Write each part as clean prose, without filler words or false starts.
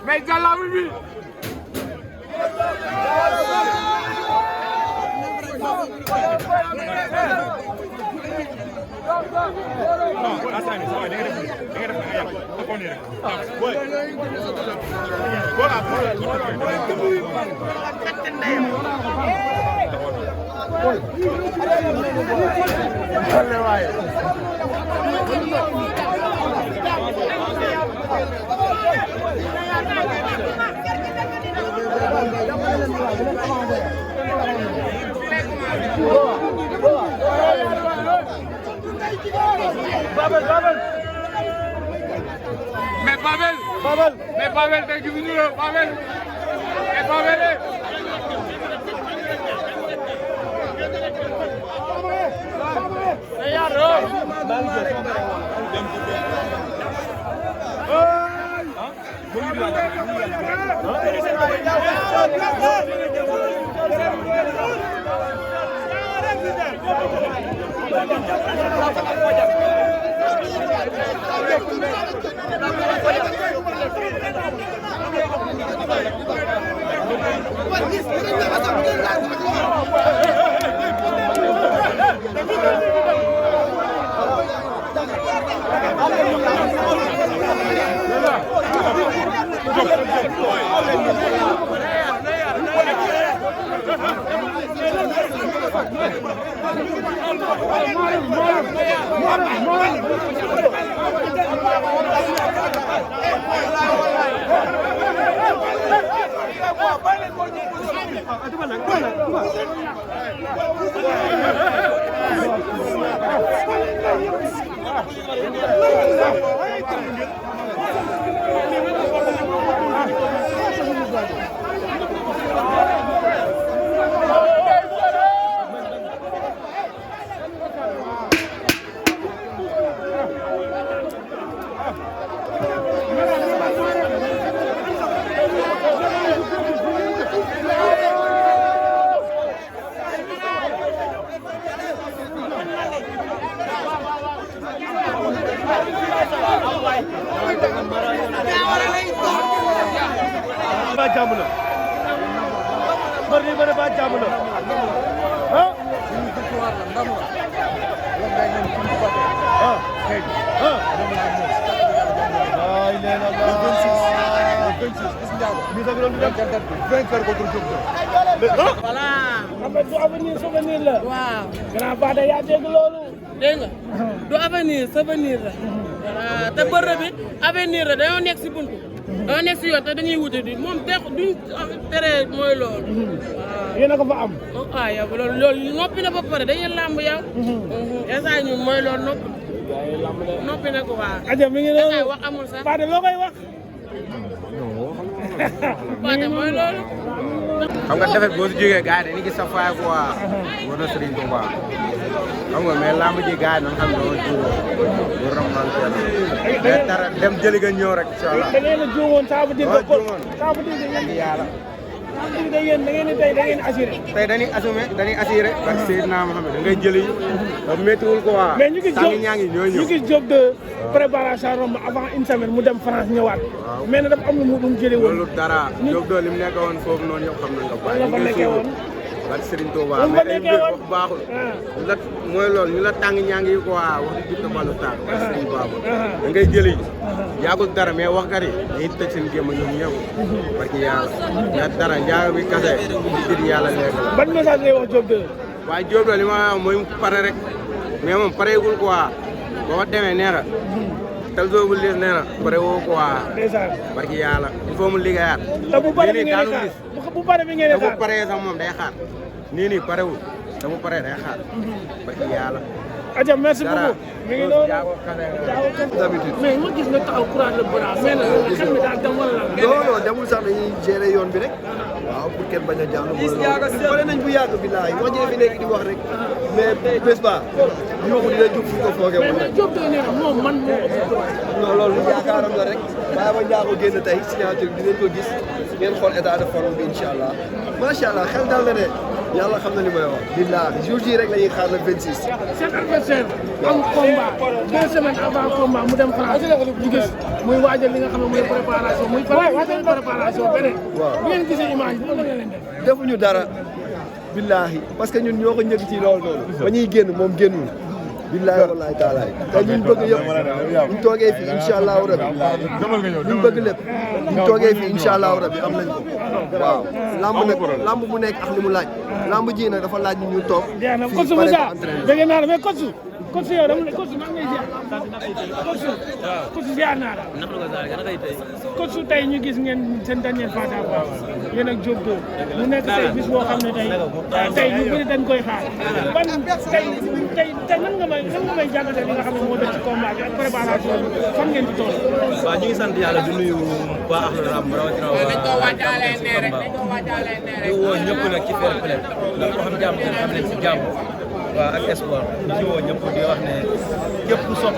Mais Jalla bi Mais Pavel, t'es qui venu là, Pavel. Et Pavel. ba jàmm la mbër mi bëre ba jàmm la ah ay leena ba 26 voilà. xam nga du avenir souvenir la. waaw. grand Bada yaa dégg loolu. dégg nga du avenir souvenir la. voilà te bërëb bi avenir la dañoo nekk si buntu. dañoo nekk si yoon te dañuy wuti di moom te duñ tere mooy loolu. waaw yéen a ko fa am. ah yow loolu noppi na ba pare dañuy làmb yow. instant ñun mooy loolu noppi na ko waaw. aja mi ngi noonu wax amul sax. Bada loo koy wax. Bada mooy loolu. xam nga defet boo si jógee gars yi dañuy gis sa faay quoi war na Serigne Touba xam nga mais lamb ji gars yi nañ xam ne doo juumoo du ramman kenn mais dara dem jëli nga ñëw rek incha allah da ngeen a juumoon ça veut dire que ça veut dire que yàlla yéen da ngeen di tey da ngeen assuré. tey dañuy assumé dañuy assuré parce que Seydina Mohamed da ngay jëli ba méttiwul quoi mais ñu gis tàngi ñaa ngi ñooy ñëw ñu gis job de préparation romb avant une semaine mu dem France ñëwaat mais na dafa am lu mu jëlee woon loolu dara Diop doo li mu nekk woon foofu noonu yëpp xam nañ ko bàyyi la fa nekkee woon ak Serigne Touba la fa mais ay nekkee mbir woon wax baaxul la mooy loolu ñu la tàng ñaa ngi quoi wax di jutta balu tàng ak Serigne Baba da ngay jëli yàggul dara mais waxkat yi dañuy tëj seen gémma ñoom ñëpp parce que yàlla mais dara njaaga bi kase dir yàlla lekk la ban message ngay wax job de waaye Diop doo li ma wax mooy pare rek mais moom pareegul quoi boo demee nee na tel bu liis nee na pare woo quoi ndeysaan parce que yàlla il faut mu liggéeyaat te bu pare bi ngeen di xaar bu pare bi ngeen di te bu xaar paree sax moom day xaar nii parewul te bu paree day xaar parce que yàlla aja merci beaucoup mi ngi noonu d'habitude mais ma gis nga taxaw courage le bras mais nag xel mi daal dem wala la non non demul sax dañuy gérer yoon bi rek waaw pour kenn bañ a jàll pare nañ bu yàgg billaay wax jee fi nekk di wax rek mais bés ba yóbbu dina jóg fu ko foogee woon mais Diop de nee na moom man moo non loolu yaakaaram la rek bàyyi ba njaago génn tey signature bi dinañ ko gis ngeen xool état de forme bi incha allah macha allah xel dal na ne yàlla xam na li may wax billaay jour ji rek la ñuy xaar le 26 seen adversaire am combat 2 semaines avant combat mu dem France ñu gis muy waajal li nga xam ne mooy préparation muy préparation beneen bu ngeen gisee image bi loolu la leen def defuñu dara billahi parce que ñun ñoo ko njëkk ci loolu noonu ba ñuy génn moom génnul billahi wallahi taalaay te liñ bëgg yëpp buñ toogee fii incha allahu rabi liñ bëgg lépp buñ toogee fii incha allahu rabi am nañ ko waaw lamb mu nekk ak li mu laaj lamb ji nag dafa laaj ñu toog coach Moussa dégg naa la mais coach yow dama coach maa ngi lay ziar coach ziar naa la coach tey ñu gis ngeen seen dernier face à face yéen ak Diop de mu nekk tey bis boo xam ne tey ñu bëri dañ koy xaar ban tey nan nga may jàngatee li nga xam ne moo def ci combat bi ak préparation bi fan ngeen di toll. waaw ñu ngi sant yàlla di nuyu waa Ahlu Lamb rawatina waa di woo ñëpp nag ci fair play ndax ko xam jàmm ngeen xam leen ci jàmm waaw ak espoir di woo ñëpp di wax ne képp ku sopp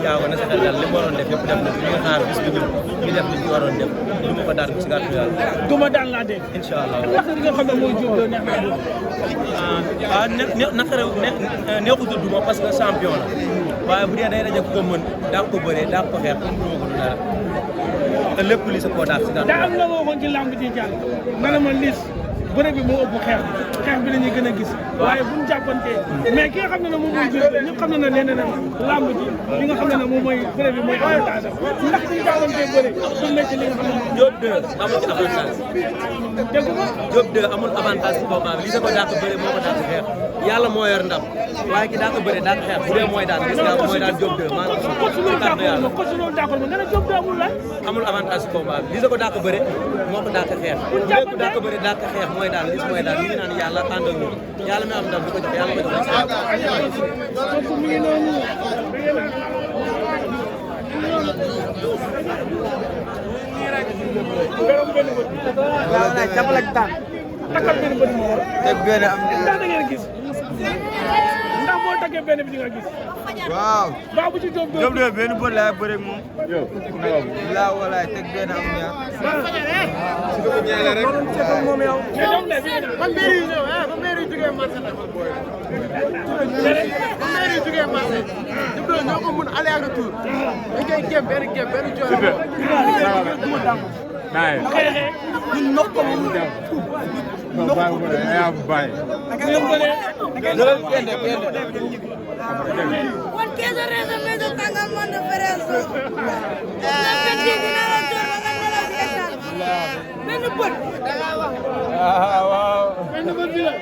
Ndiago na sa xel daal li mu waroon def yëpp def na ñu ngi xaar bis bi ñëw ñu def li ñu waroon def du ma ko daan ci gàttu yàlla. du ma daan laa dégg. incha allah wax li nga xam ne mooy Diop de neex na waaw neexut a duma parce que champion la waaye bu dee day daje ko mën daa ko bëree daa ko xeex duma ko du dara te lépp li sa koo daal si gàttu daa am la waxoon ci lamb ji jàll nga ne ma lis bëre bi moo ëpp xeex bi la ñuy gën a gis waaye bu ñu jàppantee mais ki nga xam ne ne moom mooy Diop 2 ñëpp xam ne ne nee na lamb ji li nga xam ne ne moom mooy bëre bi mooy avantage am ndax bu ñu jàppantee bëre du nekk li nga xam ne Diop 2 amul ci avantage dégg nga Diop 2 amul avantage ci combat bi li ko dàq bëre moo ko dàq xeex yàlla moo yor ndam waaye ki dàq bëre dàq xeex bu dee mooy daan gis nga mooy daan Diop 2 maanaam loolu d'accord ma nga ne Diop 2 amul lan amul avantage ci combat bi li ko dàq bëre moo ko dàq xeex bu dee ku dàq bëre dàq xeex mooy daan gis mooy daan ñu ngi naan yàlla ànd ak ñun yàlla mi am ndam di ko jox yàlla ko jox mi ngi noonu waaw naay jàppale ak tànk. takkal benn bët moo war teg benn am ndax da ngeen gis ndax boo takkee benn bi di nga gis waaw. baa bu ci Diop 2 Diop 2 benn bët laay bëre ak moom. laa walaay teg benn am ñaar. moom yow. mais Diop 2 bi ba mbir yi ñëw ba mbir yi jógee marché nag ba mbir yi jógee marché Diop 2 ñoo ko mun aller ak retour dañ koy gém benn coono ñun nokk ko mu Con queso reso medio tangan mondo perezo. La petit dina la torna nga la fiesta. Benn bot. waaw. benn bët bi la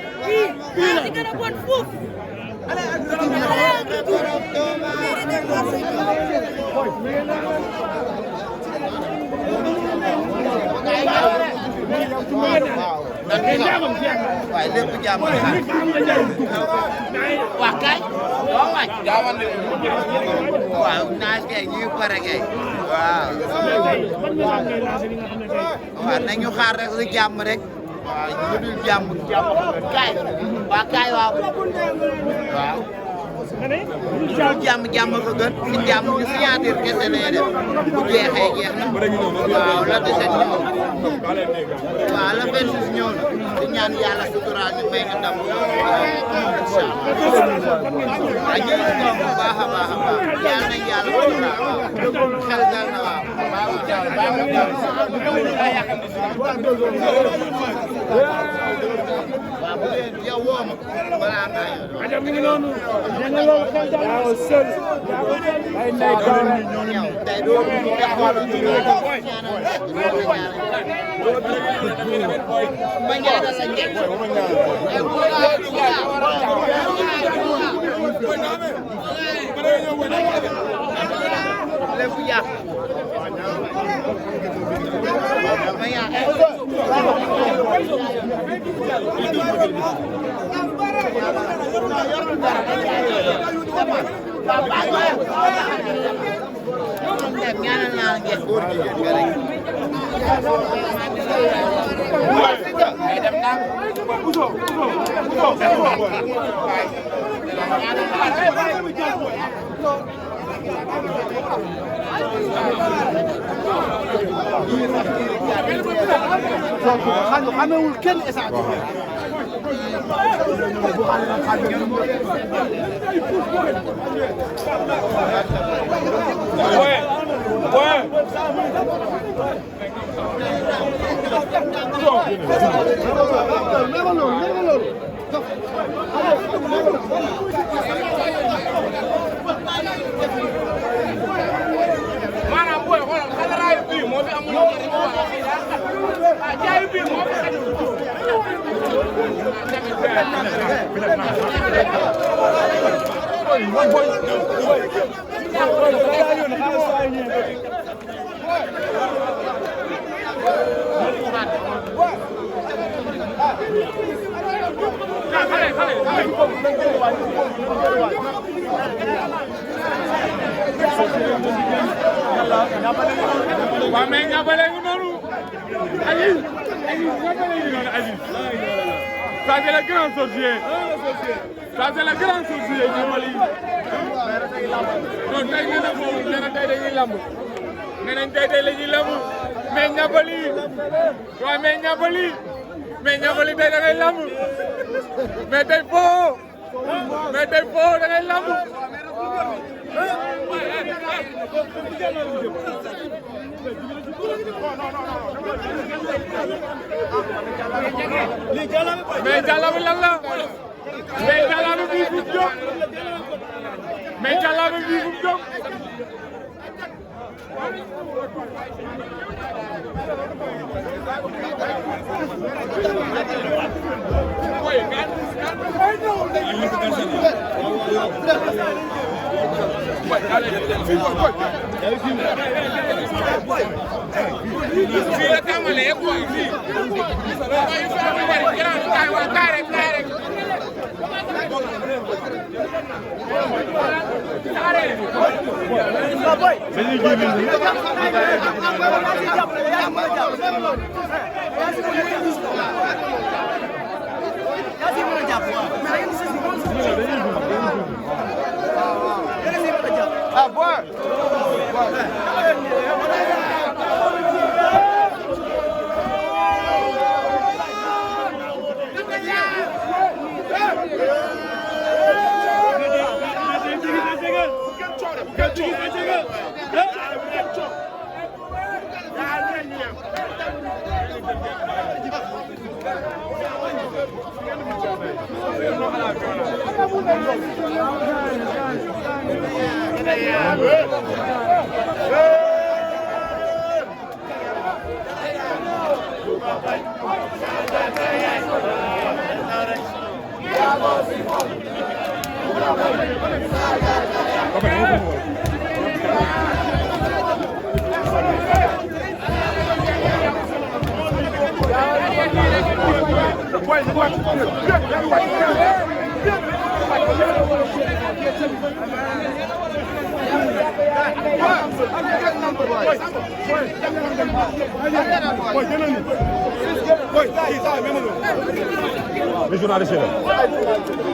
Bii la. Gën a bot fuuf. Allez ak retour. Mairie de waaye lépp jàmm waa kay waaw wàcc waaw naaj kay ñu pare kay. waaw. waaw nañu xaar rek lu jàmm rek. waaw ñu dul jàmm kay waa kay waaw waaw. jàmm ko gën ci jàmm ñu signature kese lay def bu jeexee jeex na waaw la dese ñëw waaw la 26 ñëw na di ñaan yàlla suturaal ñu may ñu ndam incha allah waaw ñu ngi si bu baax a baax yàlla nañ yàlla suturaal waaw xel dal na waaw. waaw bu dee yow woo ma balaa ngaa yor. aja mi ngi noonu nee na loolu xel daal yaa ko sël ay nay doole yow tey doo taxawal ñu ma ñaanal la njëkk. lépp yàq. ma yàq. ñaanal naa ngeen góor gi nga rek. xamewul kenn essence maanaam booy xoolal xalaraayu bii moo fi amul njëriñ ah jaayu bii moo fi waaw mais ñaabale ngi noonu Aziz ñaabale ngi noonu Aziz ça c'est le grand sorcier ça c'est le grand sorcier ñaabale non tey nee na moom nee na tey dañuy lamb nee nañ tey la ñuy lamb mais ñaabale waaw mais ñaabale tey da ngay lamb mais tey foo mais day foo da ngay lamb mais Jàllabe lan la mais Jàllabe bii fu mu jóg mais Jàllabe bii fu mu jóg fii la tàmbalee quoi fii Les journalistes là.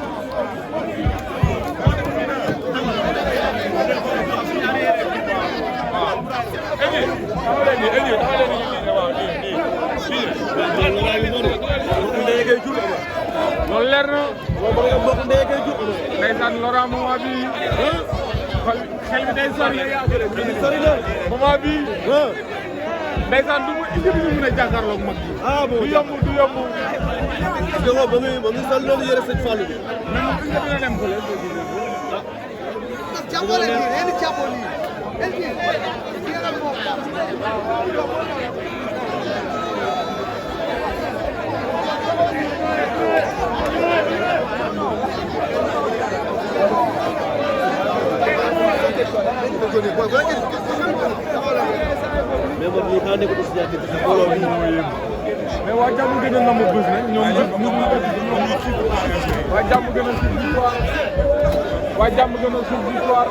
loolu leer na ndeysaan Laurent moment bi xel bi day sori moment bi ndeysaan du mu indi bi ñu mën a jàkkaarloog mag bi du yomb du yomb Jogo ba muy sol loolu yëre sëñ Fallou bi mais moom est-ce que dina dem fële mais moom ñi xanaa nekkul si ñaata gis mbooloo bi mais waa jàmm gën a namm bés nag ñoom waa jàmm gën a suuf victoire waa jàmm gën a suuf victoire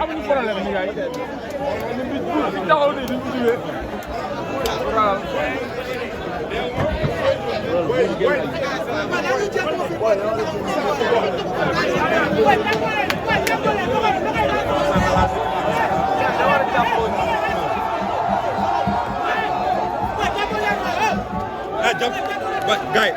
amuñu problème ni yaay ñu taxaw ni duñ ci Guy.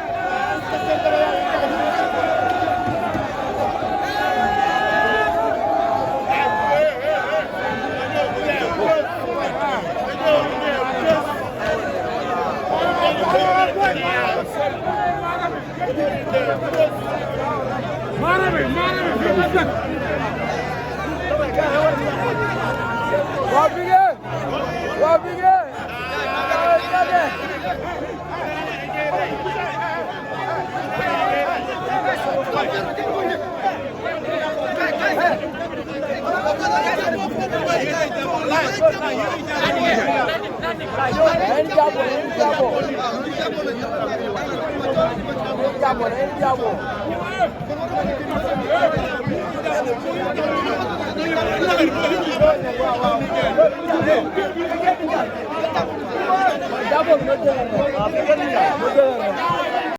Jàppal